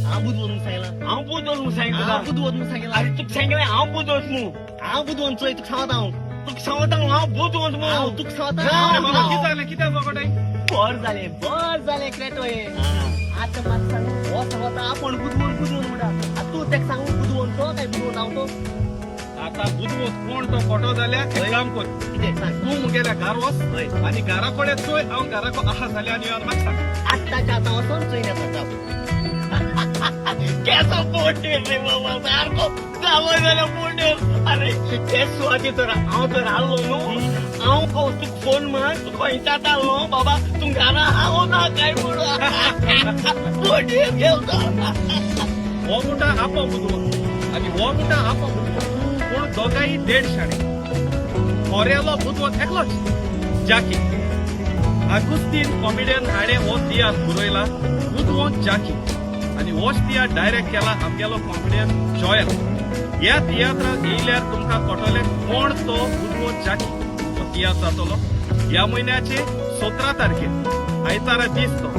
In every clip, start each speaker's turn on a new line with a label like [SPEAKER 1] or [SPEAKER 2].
[SPEAKER 1] हांव बुदवंत म्हूण सांगला.
[SPEAKER 2] हांव बुदवंत म्हूण सांगितलं
[SPEAKER 1] हांव
[SPEAKER 2] तुका.
[SPEAKER 1] बुदवंत म्हूण सांगला.
[SPEAKER 2] अरे तुका सांगलें हांव बुदवंत म्हूण.
[SPEAKER 1] हांव बुदवंत, चोय तुका सांगता हांव.
[SPEAKER 2] तुका सांगता हांव बुदवंत
[SPEAKER 1] हांव
[SPEAKER 2] म्हूण.
[SPEAKER 1] तुका सांगता.
[SPEAKER 2] हा,
[SPEAKER 3] बाबा, कितें जालें? कितें झगडें?
[SPEAKER 1] बर जालें, बर जालें क्रेटो हें. आतां म्हाका सांग, हो सांगता आपूण बुदवंत बुदवंत म्हणटा. आतां तूं तेका सांगू बुदवंत तो काय बुदवंत हांव तो?
[SPEAKER 3] आतां बुदवंत कोण तो कोटो जाल्यार एक काम कर.
[SPEAKER 1] कितें सांग.
[SPEAKER 3] तूं मुगेल्या घार वच
[SPEAKER 1] हय.
[SPEAKER 3] आनी घरा कडेन चोय हांव घराको आहा जाल्यार आनी येवन म्हाका सांग.
[SPEAKER 1] आत्ताच्या आतां वचोन चोयन येता, जाव.
[SPEAKER 2] केसो पोटेर रे बाबा, सारको जावो जाल्यार पोटेर. अरे ते सुवाती तर हांव तर आसलो न्हू, हांव तुका फोन मार, तूं खंयच्यात आसलो बाबा, तूं घरा हांव ना काय म्हणून पोटेर गेलो.
[SPEAKER 3] हो म्हणटा आपो बुदवंत आनी हो म्हणटा आपो बुदवंत, पूण दोगांय देड शाणे. खऱ्यालो बुदवंत एकलोच, जाकी. आगुस्तीन कॉमेडियन हाणें हो तियात्र बरयला बुदवंत जाकी आनी होच तियात्र डायरेक्ट केला आमगेलो कॉमेडियन जॉयल. ह्या तियात्राक येयल्यार तुमकां कळटलें कोण तो बुदवंत जाकी. हो तियात्र जातलो ह्या म्हयन्याचे 17 तारखेर, आयतारा दीस तो,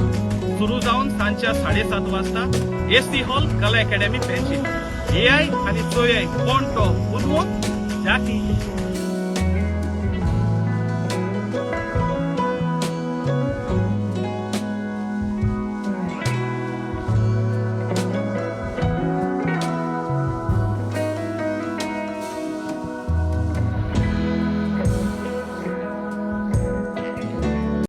[SPEAKER 3] सुरू जावन सांजच्या 7:30 वाजता, एसी हॉल, कला अकॅडमी, पेंची. येयाय आनी चोयाय कोण तो बुदवंत जाकी.